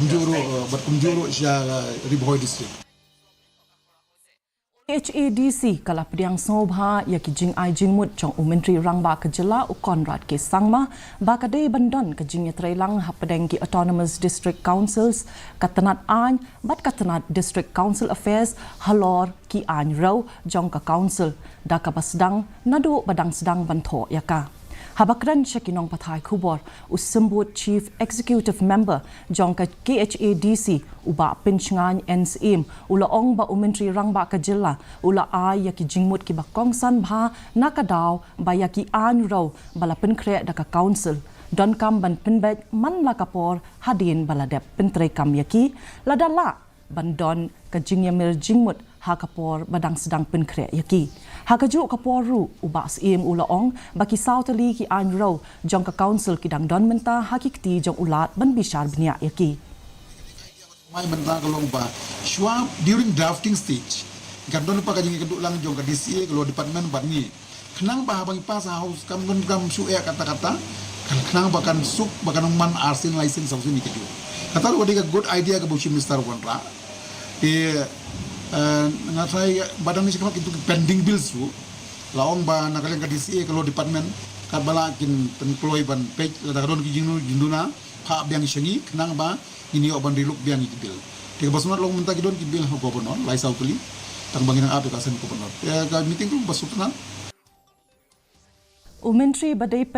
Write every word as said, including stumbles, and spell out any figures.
Kumjuh ruh, eh, bad kumjuh ruh sha, eh, Ri Bhoi District. K H A D C ka la pdiang sngewbha ïa ki jingai jingmut jong u Myntri Rangbah ka jylla u Conrad K Sangma ba ka dei ban don ka jingïatreilang hapdeng ki Autonomous District Councils, ka tnat aiñ bad ka tnat District Council Affairs halor ki aiñ rew jong ka Council, da kaba sdang naduh ba dang sdang ban thoh ïa ka. Haba kren sha ki nongpathai khubor, u Symbud Chief Executive Member jong ka K H A D C, u Bah Pynshngaiñ N Syiem, u la ong ba u Myntri Rangbah ka jylla u la ai ïa ki jingmut kiba kongsan bha na ka daw ba ïa ki aiñ rew ba la pynkhreh da ka Council donkam ban pynbeit man la ka por hadien ba la dep pyntreikam ïa ki, lada lah ban don ka jingïamir jingmut ha ka por ba dang sdang pynkhreh ïa ki. Ha kajuh ka por ruh, u Bah Syiem u la ong ba ki saw tylli ki aiñ rew jong ka Council ki dang don mynta ha ki kti jong u Lat ban bishar bniah ïa ki. Mai mynta ka long ba shuwa during drafting stage kan don pa ka jingïakynduh lang jong ka D C A, ka Law Department bad ngi. Khnang ba haba ngi pass ha House kam don kam shu eh katta katta. Kan khnang ba kan suk ba kan man arsien laisien sawsien ïa ka ju. Kata ruh ka dei ka good idea kaba u Chief Minister u wanrah. Te, eh, nga tharai ba dang ngi shu khmat kito ki pending bills ruh. La ong ba na ka liang ka D C A, ka Law Department, katba lah kin pynkloi ban peit lada ka don ki jingduna, phah biang sha ngi khnang ba ngin ïoh ban riluk biang ïa ki bill. Te kaba sngewtynnat long mynta ki don ki bill ha Governor, lai saw tylli, tang ba ngi nang ap ïa ka sha Governor. Te ka meeting ruh ba sngewtynnat. U Myntri ba dei